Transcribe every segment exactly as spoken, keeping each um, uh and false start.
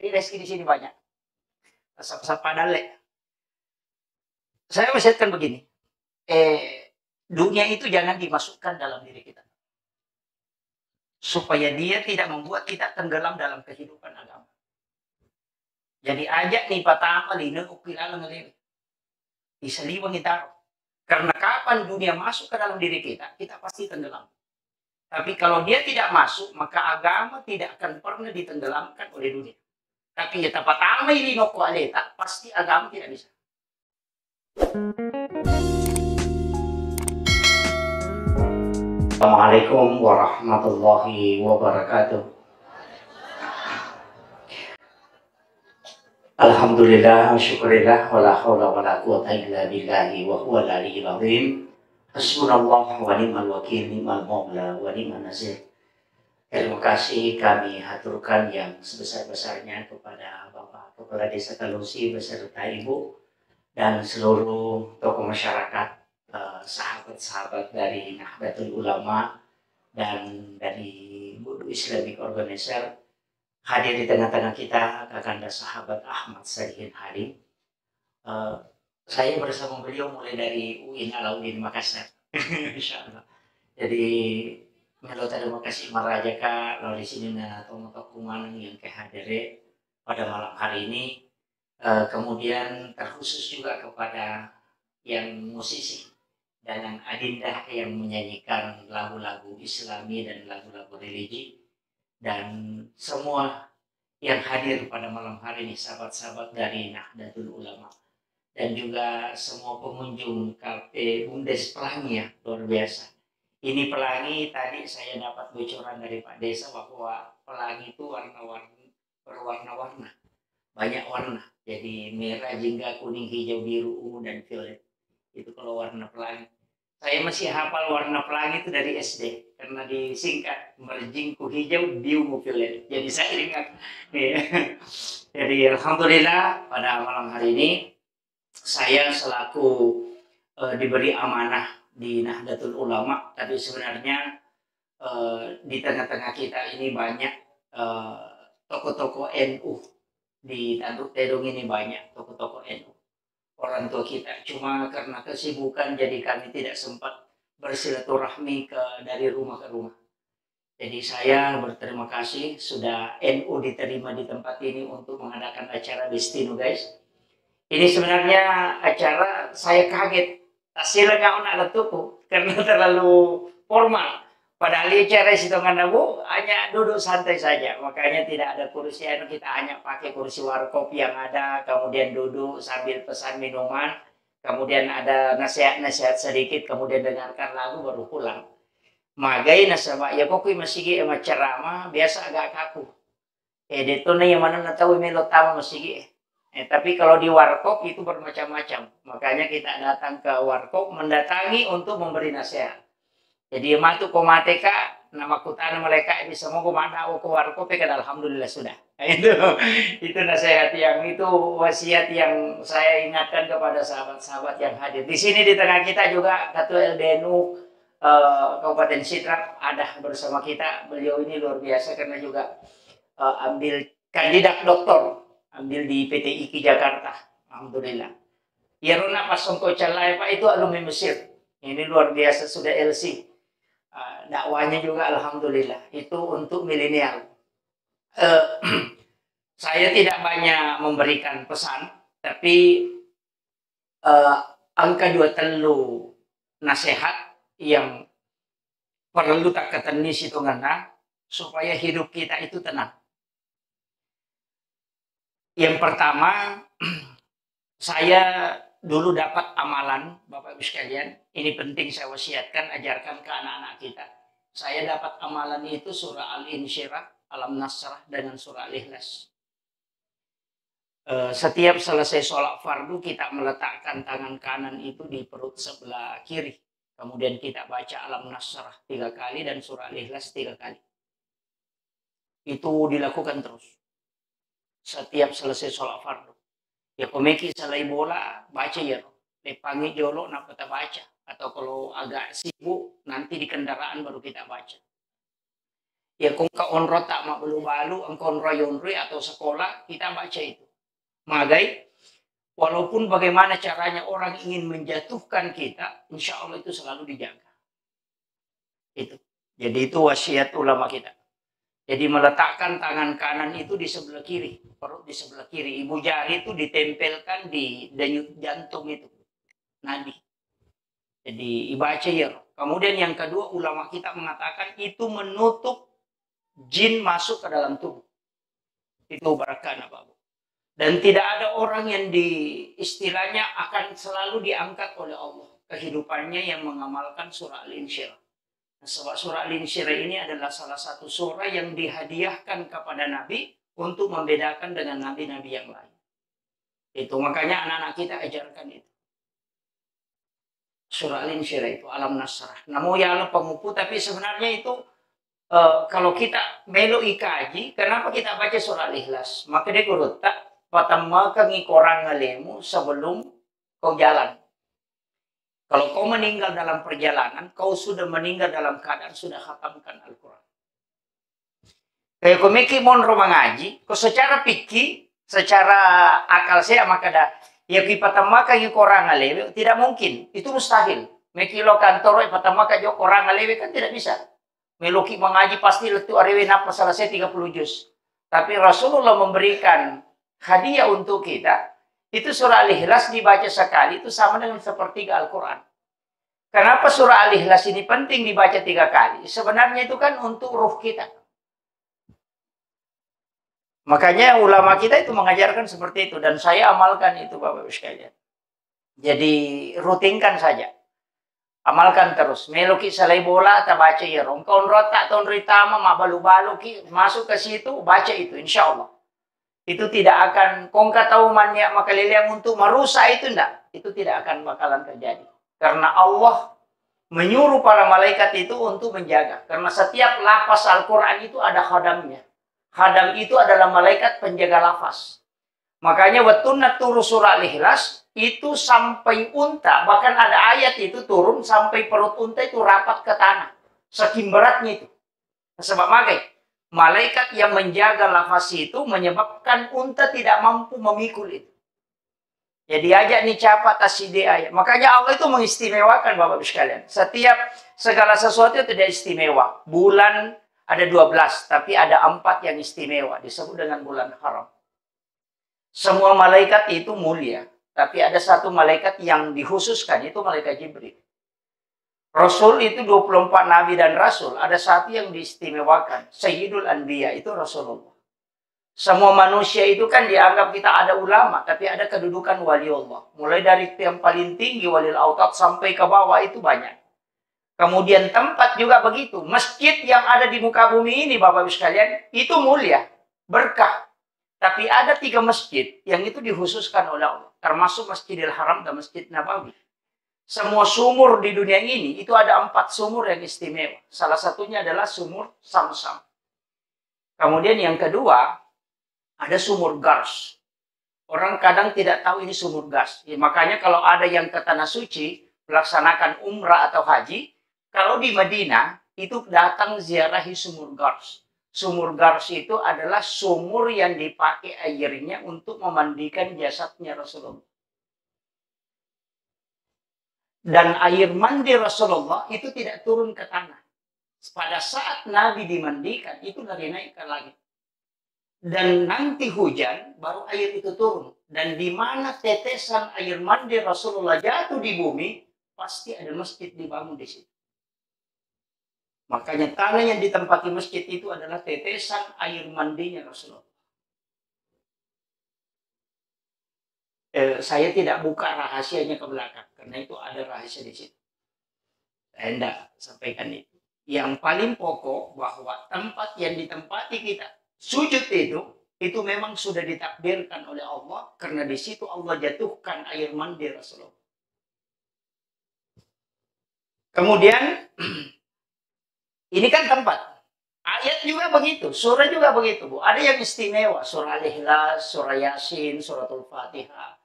Rezeki di sini banyak. Sapa-sapa dalle. Saya wasiatkan begini, eh, dunia itu jangan dimasukkan dalam diri kita, supaya dia tidak membuat kita tenggelam dalam kehidupan agama. Jadi, aja ni patama lino ukilalang lele. Isaliwangi taro. Karena kapan dunia masuk ke dalam diri kita, kita pasti tenggelam. Tapi kalau dia tidak masuk, maka agama tidak akan pernah ditenggelamkan oleh dunia. Tapi ya, tapatamai lino ko aleta, pasti agama tidak bisa. Assalamualaikum warahmatullahi wabarakatuh. Alhamdulillah, wa syukurillah, wa la haula wa la quwata illa billahi wa huwa al-aliyyil azim. Hasbunallah wa ni'mal wakil, ni'mal maula wa ni'man nasir. Terima kasih kami haturkan yang sebesar-besarnya kepada Bapak Kepala Desa Talusi beserta Ibu dan seluruh tokoh masyarakat, eh, sahabat-sahabat dari Nahdlatul Ulama dan dari Budu Islamic Organizer, hadir di tengah-tengah kita, Kakanda Sahabat Ahmad Salihin Halim. Eh, saya bersama beliau mulai dari U I N Alauddin Makassar. Insya Allah. Jadi, melo terima kasih maraja ka lao di sini na tomatoku maneng yang kehadere pada malam hari ini. Eh, kemudian terkhusus juga kepada yang musisi dengan Adinda yang menyanyikan lagu-lagu Islami dan lagu-lagu religi, dan semua yang hadir pada malam hari ini, sahabat-sahabat dari Nahdlatul Ulama, dan juga semua pengunjung Kafe Bumdes. Pelangi, ya, luar biasa. Ini pelangi, tadi saya dapat bocoran dari Pak Desa bahwa pelangi itu warna-warni, berwarna-warna, banyak warna. Jadi merah, jingga, kuning, hijau, biru, ungu, dan violet. Itu kalau warna pelangi. Saya masih hafal warna pelangi itu dari S D, karena disingkat merjingku hijau, biungku violet. Jadi saya ingat. Iya. Jadi alhamdulillah, pada malam hari ini saya selaku, eh, diberi amanah di Nahdlatul Ulama, tapi sebenarnya, eh, di tengah-tengah kita ini banyak, eh, tokoh-tokoh N U. Di Tanduk Tedong ini banyak tokoh-tokoh N U, orang tua kita. Cuma karena kesibukan, jadi kami tidak sempat bersilaturahmi ke, dari rumah ke rumah. Jadi saya berterima kasih sudah N U diterima di tempat ini untuk mengadakan acara Bestino, guys. Ini sebenarnya acara saya kaget. Tasila nggak nak letuku karena terlalu formal. Padahal acara sitongan Bu hanya duduk santai saja, makanya tidak ada kursi, anu, kita hanya pakai kursi warkop yang ada, kemudian duduk sambil pesan minuman, kemudian ada nasihat-nasihat sedikit, kemudian dengarkan lagu, baru pulang. Magai nasaba ya kok kui masigi e maccarama biasa agak kaku. Eh, detto na iya manenna tau melo tama masigi e. Eh, tapi kalau di warkop itu bermacam-macam. Makanya kita datang ke warkop, mendatangi untuk memberi nasihat. Jadi, matu ko mate ka, na makkutana malaika, bisa moko maddawa ko warkop e, kada alhamdulillah sudah. Itu, itu nasihat yang, itu wasiat yang saya ingatkan kepada sahabat-sahabat yang hadir. Di sini di tengah kita juga Ketua L D N U, eh, Kabupaten Sidrap ada bersama kita. Beliau ini luar biasa karena juga, eh, ambil kandidat doktor, ambil di P T I K I Jakarta. Alhamdulillah. Iyaro na pasongko callai, Pak, itu alumni Mesir. Ini luar biasa sudah L C. Ah, dakwahnya juga alhamdulillah. Itu untuk milenial. Eh, saya tidak banyak memberikan pesan, tapi, eh, engka dua tellu nasihat yang perlu takkatenni sitongenna supaya hidup kita itu tenang. Yang pertama, saya dulu dapat amalan, Bapak Ibu sekalian, ini penting saya wasiatkan, ajarkan ke anak-anak kita. Saya dapat amalan itu surah Al-Insyirah, Alam Nasrah, dengan surah Al-Ikhlas. Eh, setiap selesai sholat fardu, kita meletakkan tangan kanan itu di perut sebelah kiri. Kemudian kita baca Alam Nasrah tiga kali dan surah Al-Ikhlas tiga kali. Itu dilakukan terus. Setiap selesai sholat fardu. Ya, komeki salai bola, baca ya. Lepangi jolo, nappa ta baca. Atau kalau agak sibuk, nanti di kendaraan baru kita baca. Ya, ko engka onrota mabbalu-balu, engka onroi-onroi atau sekolah, kita baca itu. Magai, walaupun bagaimana caranya orang ingin menjatuhkan kita, insya Allah itu selalu dijaga. Itu. Jadi itu wasiat ulama kita. Jadi meletakkan tangan kanan itu di sebelah kiri, perut di sebelah kiri, ibu jari itu ditempelkan di denyut jantung itu, nadi. Jadi ibaca ya. Kemudian yang kedua, ulama kita mengatakan itu menutup jin masuk ke dalam tubuh. Itu barakana, Bapak. Dan tidak ada orang yang di, istilahnya, akan selalu diangkat oleh Allah kehidupannya yang mengamalkan surah Al-Insyirah. Nah, sebab surah Al-Insyirah ini adalah salah satu surah yang dihadiahkan kepada Nabi untuk membedakan dengan nabi-nabi yang lain. Itu makanya anak-anak kita ajarkan itu. Surah Al-Insyirah itu, Alam Nasrah. Namo ya Allah pengupu, tapi sebenarnya itu, eh, kalau kita melo ikaji, kenapa kita baca surah Al-Ikhlas? Maka dia gurutta, patammakangi korang alemu sebelum kau jalan. Kalau kau meninggal dalam perjalanan, kau sudah meninggal dalam keadaan sudah khatamkan Al-Quran. Kayak ko meki monro mangaji, ko secara fikih, secara akal sehat makkeda, ya ki patammakangi korang alewe, tidak mungkin. Itu mustahil. Meki lo kantoro, eh, patammakang jo korang alewe, kan tidak bisa. Meloki mangaji pasti lettu arewe nappa selesai tiga puluh juz. Tapi Rasulullah memberikan hadiah untuk kita, itu surah Al-Ikhlas dibaca sekali itu sama dengan sepertiga Al-Quran. Kenapa surah Al-Ikhlas ini penting dibaca tiga kali? Sebenarnya itu kan untuk ruh kita. Makanya ulama kita itu mengajarkan seperti itu dan saya amalkan itu, Bapak Ibu sekalian. Jadi rutinkan saja. Amalkan terus. Meloki salai bola, tabaca iyaro. Engka onrota, tonri tama, mabbalu-baluki, masuk ke situ, baca itu, insya Allah. Itu tidak akan, kongka tahu manniak makaleleang untuk merusak itu, ndak. Itu tidak akan bakalan terjadi. Karena Allah menyuruh para malaikat itu untuk menjaga. Karena setiap lafaz Al-Quran itu ada khadamnya. Khadam itu adalah malaikat penjaga lafaz. Makanya wettunna turun surah Al-Ikhlas, itu sampai unta, bahkan ada ayat itu turun sampai perut unta itu rapat ke tanah. Saking beratnya itu. Sebab magai, malaikat yang menjaga lafaz itu menyebabkan unta tidak mampu memikul itu. Jadi aja nih capa tasidi ayat. Makanya Allah itu mengistimewakan, Bapak Ibu sekalian. Setiap segala sesuatu itu tidak istimewa. Bulan ada dua belas, tapi ada empat yang istimewa, disebut dengan bulan haram. Semua malaikat itu mulia, tapi ada satu malaikat yang dikhususkan, itu malaikat Jibril. Rasul itu dua puluh empat nabi dan rasul, ada satu yang diistimewakan, Sayyidul Anbiya, itu Rasulullah. Semua manusia itu kan dianggap kita ada ulama, tapi ada kedudukan wali Allah. Mulai dari yang paling tinggi, walil autad, sampai ke bawah itu banyak. Kemudian tempat juga begitu. Masjid yang ada di muka bumi ini, Bapak Ibu sekalian, itu mulia, berkah. Tapi ada tiga masjid yang itu dikhususkan oleh Allah, termasuk Masjidil Haram dan Masjid Nabawi. Semua sumur di dunia ini itu ada empat sumur yang istimewa. Salah satunya adalah sumur Samsam. Kemudian yang kedua, ada sumur Gars. Orang kadang tidak tahu ini sumur Gars. Ya, makanya kalau ada yang ke Tanah Suci, melaksanakan umrah atau haji, kalau di Madinah, itu datang ziarahi sumur Gars. Sumur Gars itu adalah sumur yang dipakai airnya untuk memandikan jasadnya Rasulullah. Dan air mandi Rasulullah itu tidak turun ke tanah. Pada saat Nabi dimandikan, itu lari naik ke langit. Dan nanti hujan, baru air itu turun. Dan di mana tetesan air mandi Rasulullah jatuh di bumi, pasti ada masjid dibangun di situ. Makanya tanah yang ditempati masjid itu adalah tetesan air mandinya Rasulullah. Eh, saya tidak buka rahasianya ke belakang, karena itu ada rahasia di situ. Saya tidak sampaikan itu. Yang paling pokok bahwa tempat yang ditempati kita sujud itu, itu memang sudah ditakdirkan oleh Allah, karena di situ Allah jatuhkan air mandi Rasulullah. Kemudian, ini kan tempat. Ayat juga begitu, surah juga begitu, Bu. Ada yang istimewa, surah Al-Ikhlas, surah Yasin, suratul Fatihah.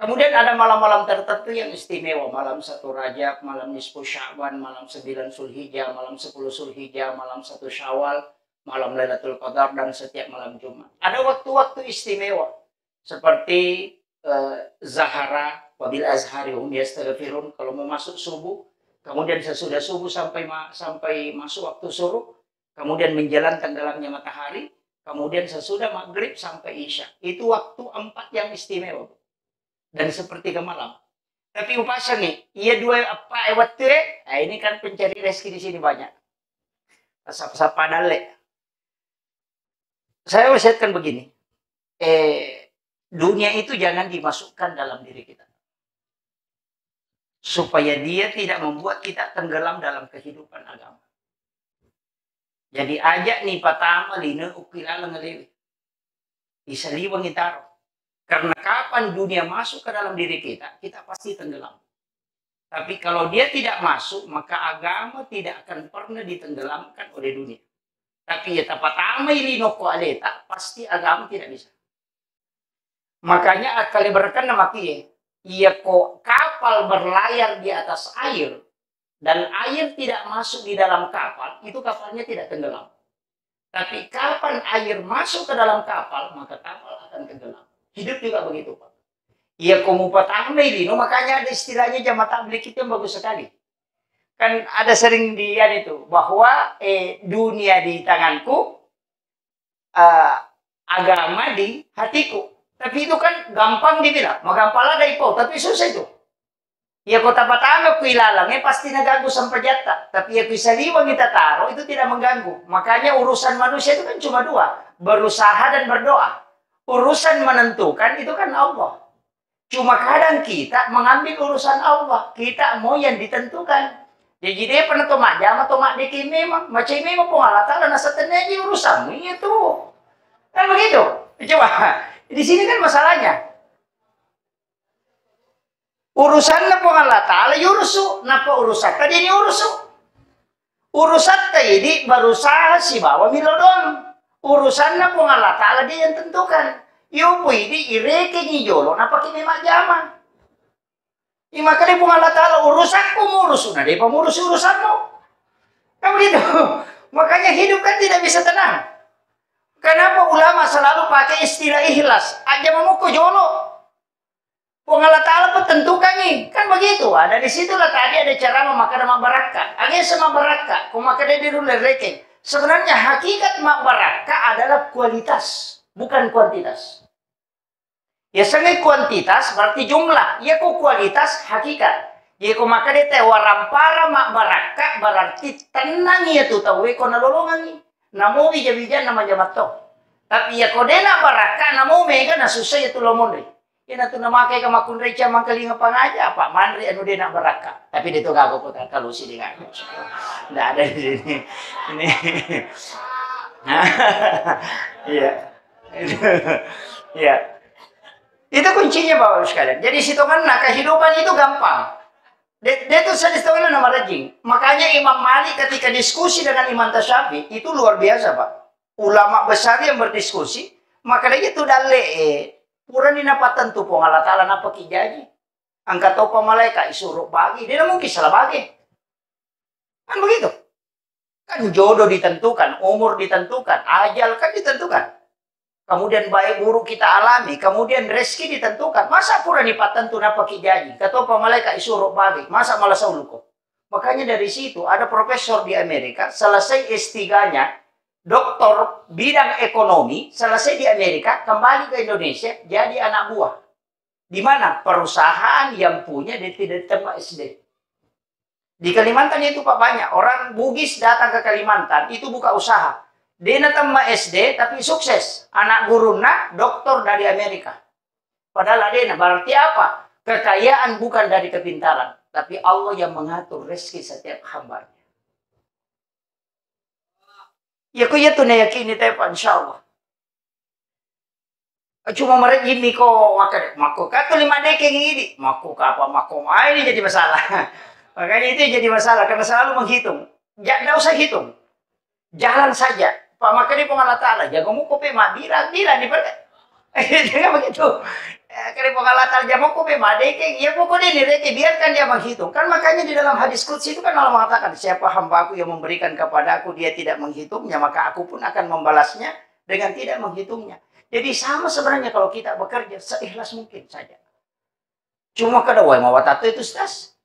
Kemudian ada malam-malam tertentu yang istimewa, malam satu Rajab, malam nisfu Sya'ban, malam sembilan Zulhijjah, malam sepuluh Zulhijjah, malam satu Syawal, malam Lailatul Qadar, dan setiap malam Jumat. Ada waktu-waktu istimewa, seperti, eh, Zahara, wabil azhari hum yastaghfirun, kalau mau masuk subuh, kemudian sesudah subuh sampai ma-, sampai masuk waktu syuruk, kemudian menjelang tenggelamnya matahari, kemudian sesudah maghrib sampai isya. Itu waktu empat yang istimewa, Bu. Dan sepertiga malam. Tapi upasangi, iya dua apa, eh, waktu, eh, ah, ini kan pencari rezeki di sini banyak. Sapa-sapa dalle. Saya wasiatkan begini, eh, dunia itu jangan dimasukkan dalam diri kita. Supaya dia tidak membuat kita tenggelam dalam kehidupan agama. Jadi, ajak ni patama lino ukki laleng lewe. Isaliwengi taro. Karena kapan dunia masuk ke dalam diri kita, kita pasti tenggelam. Tapi kalau dia tidak masuk, maka agama tidak akan pernah ditenggelamkan oleh dunia. Tapi ya tapatamai lino ko aleta, pasti agama tidak bisa. Makanya akkaleberekenna makie, iya ko kapal berlayar di atas air dan air tidak masuk di dalam kapal, itu kapalnya tidak tenggelam. Tapi kapan air masuk ke dalam kapal, maka kapal akan tenggelam. Hidup juga begitu, Pak. Iya ko mupatamai lino, makanya ada istilahnya jamaah tabligh itu yang bagus sekali. Kan ada sering di, anu itu, bahwa, eh, dunia di tanganku, eh, agama di hatiku. Tapi itu kan gampang dibilang, magampang ladde ipau, tapi susah itu. Ya ko tapatama ku ilalang, eh, pasti naganggu sempajatta. Tapi ya ku isaliwengi tataro, itu tidak mengganggu. Makanya urusan manusia itu kan cuma dua, berusaha dan berdoa. Urusan menentukan itu kan Allah. Cuma kadang kita mengambil urusan Allah, kita mau yang ditentukan. Jadi depa na to majjama to maddeke memang, macai memang Puang Allah Taala nasatenneji urusanmu, iya tu. Kan begitu? Coba, di sini kan masalahnya. Urusanna Puang Allah Taala yurusu, napa urusatta dia urusu? Urusatta idi berusaha sibawa milo doang. Urusanna Puang Allah Taala dia yang tentukan. Yopo idi irekengi jolo napake memajjama. Imakanya Puang Allah Taala, "Urusakku murusu, na depa murusi urusanmu." Kan begitu. Makanya hidup kan tidak bisa tenang. Kenapa ulama selalu pakai istilah ikhlas? Aja mamukko jolo. Puang Allah Taala pun tentukangi. Kan begitu. Ada di situlah tadi ada cara memakai nama barakka. Age sama barakka, ko maka dia di ruler rekeng. Sebenarnya hakikat mak barakka adalah kualitas, bukan kuantitas. Ya, sengnge kuantitas berarti jumlah. Iya ko kualitas hakikat. Iya ko maka dia teh warampara mak barakka berarti tenang iya tu tau ko nalolongangi. Namo bija-bijanna majamattong. Tapi iya ko dena barakka namo mega na susah iya tu lomonri. Iyana tu namakai ka makkunrai cang mangkalinga pangaja, apa manre anu dena barakka. Tapi de to gaga ko takalusi de gaga. Ndak ada di sini. Ini. Iya. Iya. Itu kuncinya, Bapak Ibu sekalian. Jadi sitonganna kehidupan itu gampang. De, de tu sadi sitonganna nama rajing. Makanya Imam Malik ketika diskusi dengan Imam Tasyafi itu luar biasa, Pak. Ulama besar yang berdiskusi, maka dia itu dalle, eh, purani napatentu Puang Allah Taala napaki jaji. Angka topa malaika isuro bagi, dia mungkin salah bagi. Kan begitu. Kan jodoh ditentukan, umur ditentukan, ajal kan ditentukan. Kemudian baik buruk kita alami, kemudian rezeki ditentukan. Masa purani patentu napaki jaji, katopa malaika isuro bagi, masa malah sauluko. Makanya dari situ ada profesor di Amerika, selesai S tiga-nya, doktor bidang ekonomi, selesai di Amerika, kembali ke Indonesia, jadi anak buah. Di mana? Perusahaan yang punya dia tidak ditembak S D. Di Kalimantan itu, Pak, banyak orang Bugis datang ke Kalimantan itu buka usaha. Dia natemma S D tapi sukses. Anak guruna doktor dari Amerika. Padahal adena. Berarti apa? Kekayaan bukan dari kepintaran, tapi Allah yang mengatur rezeki setiap hambanya. Ya, ku iya tu nayakini te, Pak, insya Allah. Cuma marejjimmi ko makkeda, makko ka tuli maddekeng idi, makko ka apa, makko mai ni jadi masalah. Makanya itu yang jadi masalah, karena selalu menghitung. Ja-, ndak usah hitung. Jalan saja. Pak, makanya Puang Allah Taala, jago muko pe mabbira-bira ni pada. Jangan begitu. Eh, kare Puang Allah Ta'ala, jamoko be madeke, iya pokoknya ini reke, biarkan dia menghitung. Kan makanya di dalam hadis qudsi itu kan Allah mengatakan, "Siapa hambaku yang memberikan kepadaku, dia tidak menghitungnya, maka aku pun akan membalasnya dengan tidak menghitungnya." Jadi sama sebenarnya kalau kita bekerja seikhlas mungkin saja. Cuma kada wae mawatatu itu, Ustaz.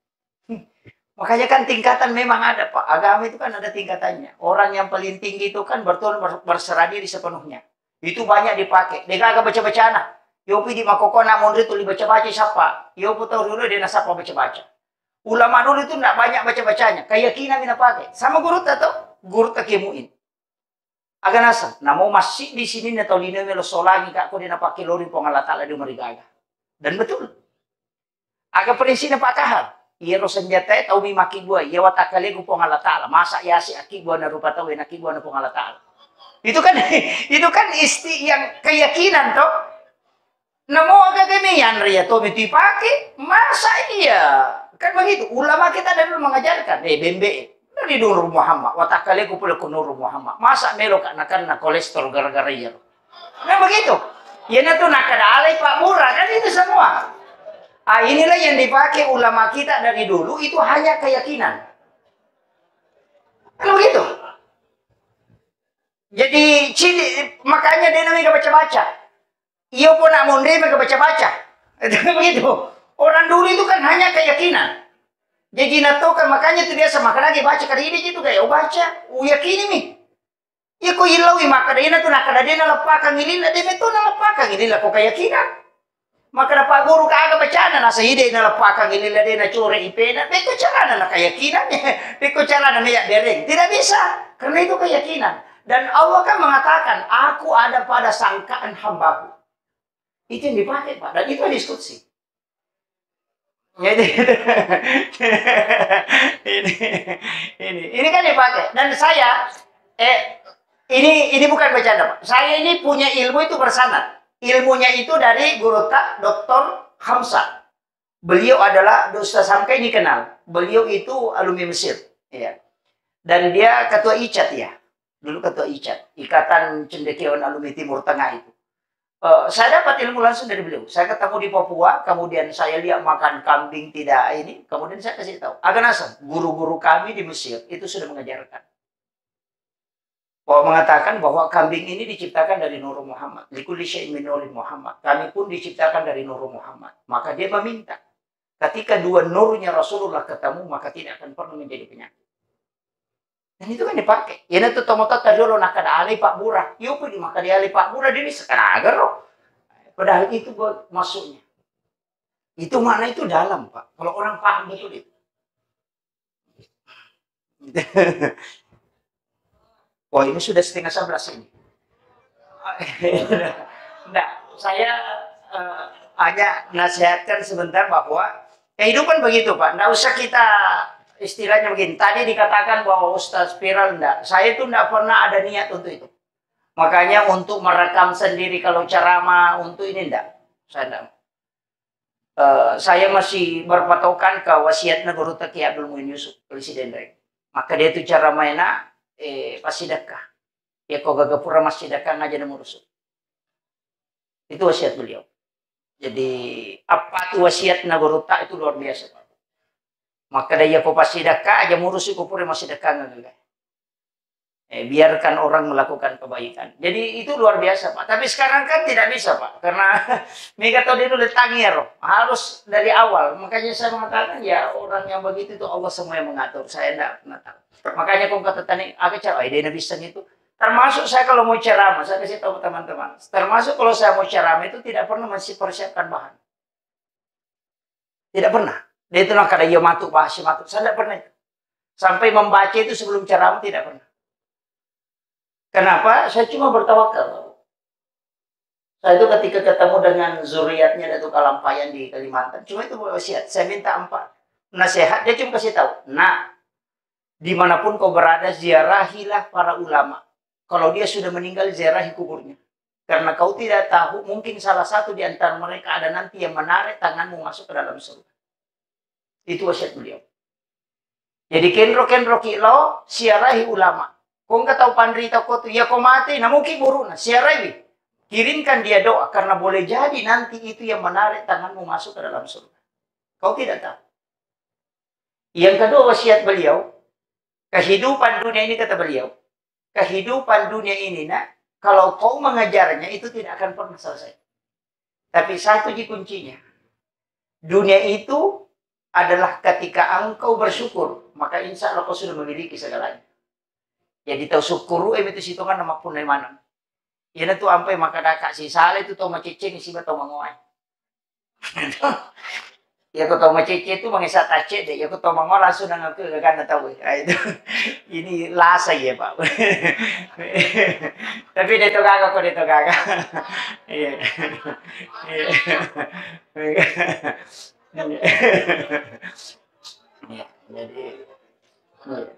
Makanya kan tingkatan memang ada, Pak. Agama itu kan ada tingkatannya. Orang yang paling tinggi itu kan bertuhan ber-, berserah diri sepenuhnya. Itu banyak dipakai. Degaga baca-bacana. Yopi di makokona monri tuli baca-baca siapa. Yopi tau dulu dia nasapa baca-baca. Ulama dulu itu ndak banyak baca-bacanya. Keyakinan mina pakai. Sama guru tato, guru takimuin. Aga naseng, namo massiddi sininna tau lino melo solangi ka ko de napakkelori Puang Allah Ta'ala di marigaga. Dan betul. Aga prinsipna Pak Kahar? Iyaro senjatae tau mi makkibua, iya watakkaleku Puang Allah Ta'ala. Masa yasi akkibua na rupa tau, na kibua na Puang Allah Ta'ala. Itu kan, itu kan isti yang keyakinan toh. Namo aga kami yanre ya tomi tu ipake, masa iya? Kan begitu, ulama kita dari dulu mengajarkan, eh, bembe, dari Nur Muhammad, watakkaleku pole ko Nur Muhammad. Masa melo ka nakanna kolesterol gara-gara iya? Kan begitu. Iyana tu nakada alai Pak Murah, kan itu semua. Ah, inilah yang dipakai ulama kita dari dulu, itu hanya keyakinan. Kan begitu. Jadi, cili, makanya dia namanya baca-baca. Iyo pun nak mondai mega baca-baca. Begitu. Orang dulu itu kan hanya keyakinan. Jadi natoka makanya itu biasa makan lagi baca kali ini gitu kayak, "Oh, baca, uyakini mi." Iya ko illaui makkeda ina tu nakkeda de naleppakang ililla, de meto naleppakang ililla ko keyakinan. Makkeda Pak Guru kaga bacana nasa ide naleppakang ililla de nacore ipena, bekko carana na keyakinan, bekko carana meya bereng. Tidak bisa, karena itu keyakinan. Dan Allah kan mengatakan, "Aku ada pada sangkaan hambaku." Itu yang dipakai, Pak. Dan itu hadis qudsi. Jadi, ini, ini, ini kan dipakai. Dan saya, eh, ini, ini bukan bercanda, Pak. Saya ini punya ilmu itu bersanad. Ilmunya itu dari guru tak, Doktor Hamzah. Beliau adalah Ustaz Hamka ini kenal. Beliau itu alumni Mesir, ya. Dan dia ketua icat, ya. Dulu ketua icat, Ikatan Cendekiawan Alumni Timur Tengah itu. Eh, saya dapat ilmu langsung dari beliau. Saya ketemu di Papua, kemudian saya lihat makan kambing tidak ini, kemudian saya kasih tahu. Aga naseng, guru-guru kami di Mesir itu sudah mengajarkan. Bahwa mengatakan bahwa kambing ini diciptakan dari Nur Muhammad. "Likulli syai'in min nuri Muhammad." Kami pun diciptakan dari Nur Muhammad. Maka dia meminta. Ketika dua nurnya Rasulullah ketemu, maka tidak akan pernah menjadi penyakit. Dan itu kan dipakai. Iyana tu tomatoatta riolo nakkeda alai Pak Murah. Iyo pun di makkeda alai Pak Murah, dia bisa kenagaro. Padahal itu buat maksudnya. Itu makna itu dalam, Pak. Kalau orang paham betul itu. Wah, ini sudah setengah sebelas ini. Nggak, saya, eh, hanya nasihatkan sebentar bahwa kehidupan begitu, Pak. Nggak usah kita, istilahnya begini. Tadi dikatakan bahwa Ustaz viral, nggak. Saya itu nggak pernah ada niat untuk itu. Makanya untuk merekam sendiri kalau ceramah, untuk ini nggak. Saya nggak. Eh, saya masih berpatokan ke wasiatna Gurutta Kiai Abdul Muin Yusuf, Presiden Rek. Maka dia itu cara mainna, eh, passidekka. Ya, ko gaga pura massidekka ngaja na murusu. Itu wasiat beliau. Jadi, apa tu wasiatna Gurutta itu luar biasa, Pak. Maka dia ko passidekka aja murusu ko pura massidekka ngaga. Eh, biarkan orang melakukan kebaikan. Jadi itu luar biasa, Pak. Tapi sekarang kan tidak bisa, Pak. Karena mega tau dulu letangi ya, Roh. Harus dari awal. Makanya saya mengatakan, ya orang yang begitu itu Allah semua yang mengatur. Saya tidak pernah tahu. Makanya kau kata tadi, aku cakap, "Eh, dia bisa gitu." Termasuk saya kalau mau ceramah, saya kasih tahu teman-teman. Termasuk kalau saya mau ceramah itu tidak pernah masih persiapkan bahan. Tidak pernah. Dia itu nang kada iya matu, bahasa matu. Saya tidak pernah itu. Sampai membaca itu sebelum ceramah tidak pernah. Kenapa? Saya cuma bertawakal. Saya itu ketika ketemu dengan zuriatnya Datuk Kalampayan di Kalimantan, cuma itu wasiat. Saya minta empat nasihat, dia cuma kasih tahu, "Nak, dimanapun kau berada, ziarahilah para ulama. Kalau dia sudah meninggal, ziarahi kuburnya. Karena kau tidak tahu, mungkin salah satu di antara mereka ada nanti yang menarik tanganmu masuk ke dalam surga." Itu wasiat beliau. Jadi kenro-kenro ki lao, siarahi ulama. Ko engka tau panrita ko tu, iya ko mate, namuki buruna, siaraiwi. Kirimkan dia doa, karena boleh jadi nanti itu yang menarik tanganmu masuk ke dalam surga. Kau tidak tahu. Yang kedua, wasiat beliau, kehidupan dunia ini, kata beliau, kehidupan dunia ini, nak, kalau kau mengejarnya, itu tidak akan pernah selesai. Tapi satu ji kuncinya. Dunia itu adalah ketika engkau bersyukur, maka insya Allah kau sudah memiliki segalanya. Jadi tau syukuru, eh, itu sitongan nama punna maneng. Iyana tu ampai makadaka sisala itu tau macecce ni siba tau mangoai. Iya ko tau macecce tu mangesa tacce deh, iya ko tau mangoa langsung nang aku gagana tau. Ah, itu. Ini lasa ya, Pak. Tapi dia tu gaga kok, dia tu gaga. Iya. Iya. Iya. Iya, jadi, iya.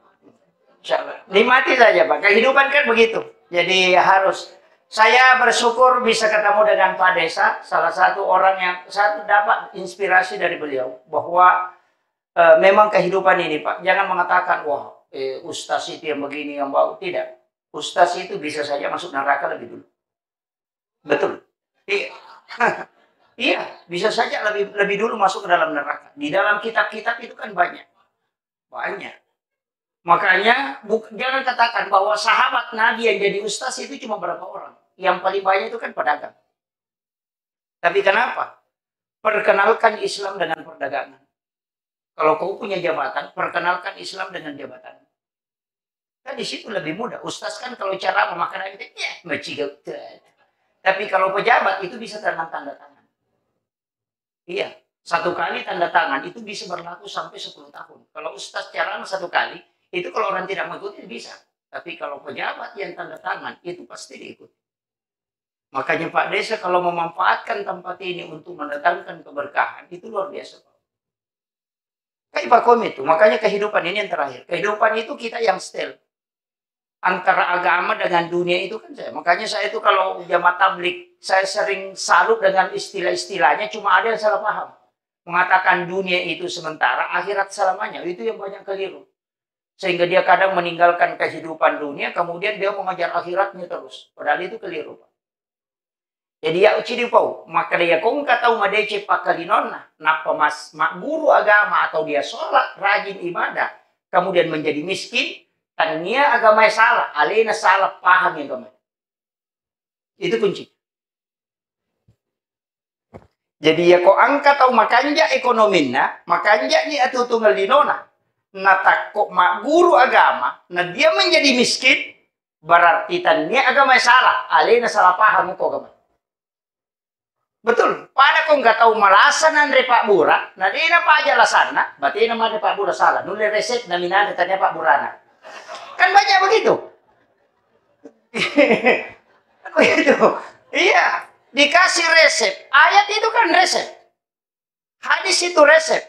Insya Allah. Nikmati saja, Pak. Kehidupan kan begitu. Jadi harus, saya bersyukur bisa ketemu dengan Pak Desa, salah satu orang yang saya dapat inspirasi dari beliau bahwa, eh, memang kehidupan ini, Pak, jangan mengatakan, "Wah, eh, ustaz itu yang begini, yang bau." Tidak. Ustaz itu bisa saja masuk neraka lebih dulu. Betul. Iya. Iya, bisa saja lebih, lebih dulu masuk ke dalam neraka. Di dalam kitab-kitab itu kan banyak. Banyak. Makanya, buk-, jangan katakan bahwa sahabat Nabi yang jadi ustaz itu cuma berapa orang. Yang paling banyak itu kan pedagang. Tapi kenapa? Perkenalkan Islam dengan perdagangan. Kalau kau punya jabatan, perkenalkan Islam dengan jabatan. Kan di situ lebih mudah. Ustaz kan kalau ceramah, makanan itu, ya, maciga. Tapi kalau pejabat, itu bisa dengan tanda tangan. Iya, satu kali tanda tangan itu bisa berlaku sampai sepuluh tahun. Kalau ustaz ceramah satu kali, itu kalau orang tidak mengikuti bisa. Tapi kalau pejabat yang tanda tangan, itu pasti diikuti. Makanya Pak Desa kalau memanfaatkan tempat ini untuk mendatangkan keberkahan, itu luar biasa, Pak. Kai pakomi itu, makanya kehidupan ini yang terakhir. Kehidupan itu kita yang setel. Antara agama dengan dunia itu kan saya. Makanya saya itu kalau jamaah tablik, saya sering salut dengan istilah-istilahnya, cuma ada yang salah paham. Mengatakan dunia itu sementara, akhirat selamanya. Itu yang banyak keliru. Sehingga dia kadang meninggalkan kehidupan dunia, kemudian dia mengejar akhiratnya terus. Padahal itu keliru, Pak. Jadi, ya, ucidi pau, makkeda, iya ko engka tau madeceng pakkalinonna, nappa mas-, magguru agama atau dia sholat, rajin ibadah, kemudian menjadi miskin, tannia agamae salah, alena salah pahami agamae. Itu kunci. Jadi, iya ko engka tau makanja ekonominna, makanja ni atuo-tuongeng linona, natakko magguru agama, na dia menjadi miskin, berarti tannia agamae salah, alena salah paham ko agama. Betul. Pada ko engka tau malasa nanre pabbura, na dena paja lasanna, batena manre pabbura salah. Nulle resep na minanre tannia pabburana. Kan banyak begitu. Begitu. Iya, dikasih resep. Ayat itu kan resep. Hadis itu resep.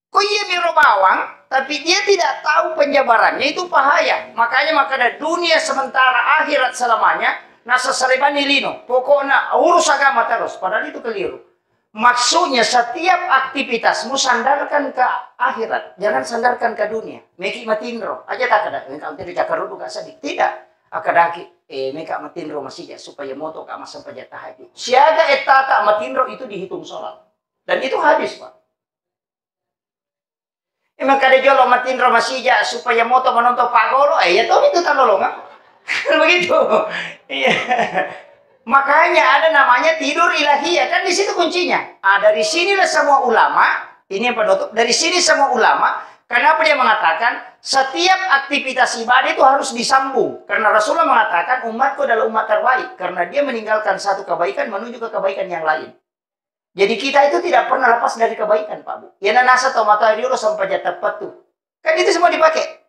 Ko iya miro bawang, tapi dia tidak tahu penjabarannya, itu bahaya. Makanya makkeda dunia sementara, akhirat selamanya, nasasalebani lino. Pokoknya urus agama terus, padahal itu keliru. Maksudnya setiap aktivitasmu sandarkan ke akhirat, jangan sandarkan ke dunia. Meki matinro, aja tak ada, engkau tidak cakar dulu gak sedih. Tidak, akadaki, eh, meka matinro masih supaya moto kak masang pajak tahajud. Siaga etata matinro itu dihitung sholat. Dan itu hadis, Pak. Emang kada jolo matinro masija supaya moto menonton pagolo, eh, ya tomi tu talolonga. Begitu. Iya. Makanya ada namanya tidur ilahiyah, kan di situ kuncinya. Ah, dari sinilah semua ulama, ini yang penutup, dari sini semua ulama, kenapa dia mengatakan setiap aktivitas ibadah itu harus disambung? Karena Rasulullah mengatakan umatku adalah umat terbaik, karena dia meninggalkan satu kebaikan menuju ke kebaikan yang lain. Jadi kita itu tidak pernah lepas dari kebaikan, Pak Bu. Ya nanasa to mata riolo sampai jatah tu. Kan itu semua dipakai.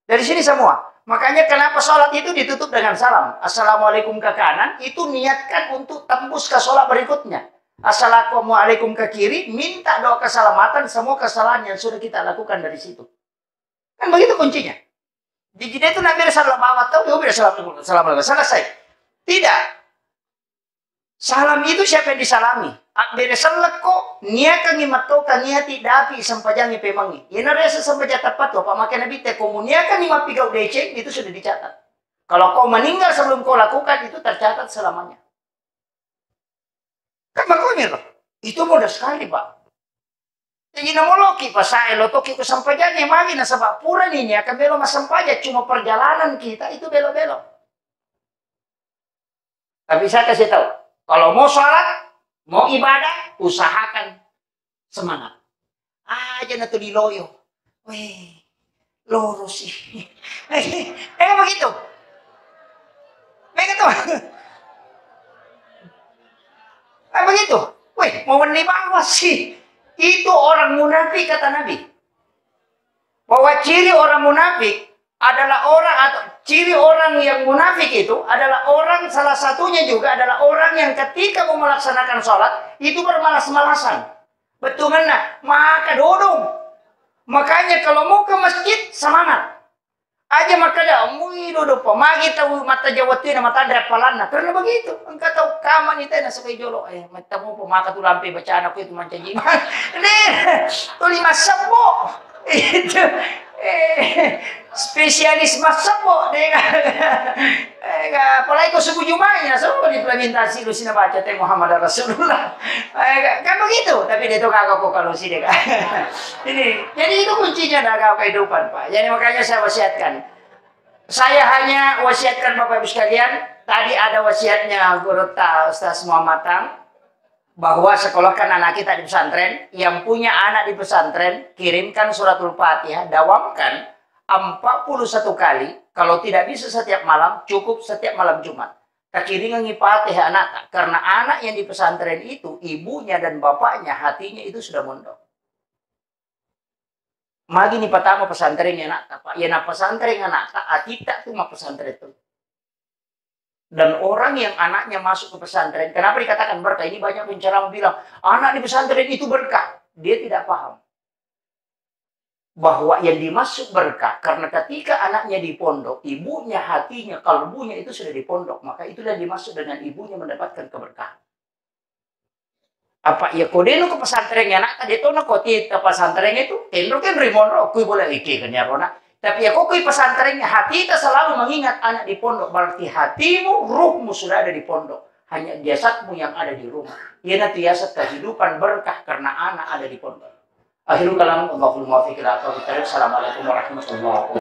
Dari sini semua. Makanya kenapa sholat itu ditutup dengan salam. Assalamualaikum ke kanan, itu niatkan untuk tembus ke sholat berikutnya. Assalamualaikum ke kiri, minta doa keselamatan semua kesalahan yang sudah kita lakukan dari situ. Kan begitu kuncinya. Jadi dia itu nabi salam awat tahu, dia udah salam, salam, selesai. Tidak. Salam itu siapa yang disalami? Abbere sellekko, niakangi mattoka niati dapi sempajangi pemangi. Ina resa sempajang tepat tu, apa makai nabi te komu niakangi mappigau deceng, itu sudah dicatat. Kalau kau meninggal sebelum kau lakukan, itu tercatat selamanya. Itu mudah sekali, Pak. Jadi namoloki pasae lotoki ku sampajangnge magi nasaba purani niaka melo massempajang, cuma perjalanan kita itu belok-belok. Tapi saya kasih tahu, kalau mau sholat, mau ibadah, usahakan semangat. Aja na tuli loyo. Weh, loro sih. Eh, eh, begitu. Begitu. Eh, begitu. Weh, mau wenni bawa sih. Itu orang munafik kata Nabi. Bahwa ciri orang munafik adalah orang atau ciri orang yang munafik itu adalah orang, salah satunya juga adalah orang yang ketika mau melaksanakan sholat itu bermalas-malasan. Betul mana? Maka dodong. Makanya kalau mau ke masjid, semangat. Aja makkeda, "Mui dodo pa, magi tau mattaja wattuina matanre appalanna." Karena begitu, engka tau kamani tena sepai jolo, eh, mattamu pa maka tu lampe bacana ku itu mancaji. Nih, tuli massebbo. Itu, eh, spesialis massebbo, deh. Eh, apalagi ko subuh Jumat, ya, so, implementasi lu sini baca teh Muhammad Rasulullah. Eh, kan begitu, tapi dia tuh kagak kok kalau sih deh. Ini, jadi itu kuncinya dalam kehidupan, Pak. Jadi makanya saya wasiatkan. Saya hanya wasiatkan Bapak Ibu sekalian, tadi ada wasiatnya Guru Ta-, Ustaz Muhammad Tang, bahwa sekolahkan anak kita di pesantren, yang punya anak di pesantren, kirimkan suratul Fatihah, dawamkan empat puluh satu kali, kalau tidak bisa setiap malam, cukup setiap malam Jumat. Kakiringangi Fatihah anak, karena anak yang di pesantren itu, ibunya dan bapaknya, hatinya itu sudah mondok. Magi ni patama pesantren ya anak, Pak. Ya na pesantren anak, atitta tu ma pesantren tu. Dan orang yang anaknya masuk ke pesantren, kenapa dikatakan berkah? Ini banyak penceramah bilang, "Anak di pesantren itu berkah." Dia tidak paham bahwa yang dimaksud berkah karena ketika anaknya di pondok, ibunya, hatinya, kalbunya itu sudah di pondok, maka itulah yang dimaksud dengan ibunya mendapatkan keberkahan. Apa iya ko deno ke pesantren ya anak, dia to na ko ti ke pesantren itu, kenro kenro monro, kui boleh iki kenyarona. Tapi ya ko kui pesantren, hati kita selalu mengingat anak di pondok, berarti hatimu, ruhmu sudah ada di pondok. Hanya jasadmu yang ada di rumah. Iya nanti jasad kehidupan berkah karena anak ada di pondok. Akhirul kalam, Allahul muwaffiq ila aqwamit thariq. Assalamualaikum warahmatullahi wabarakatuh.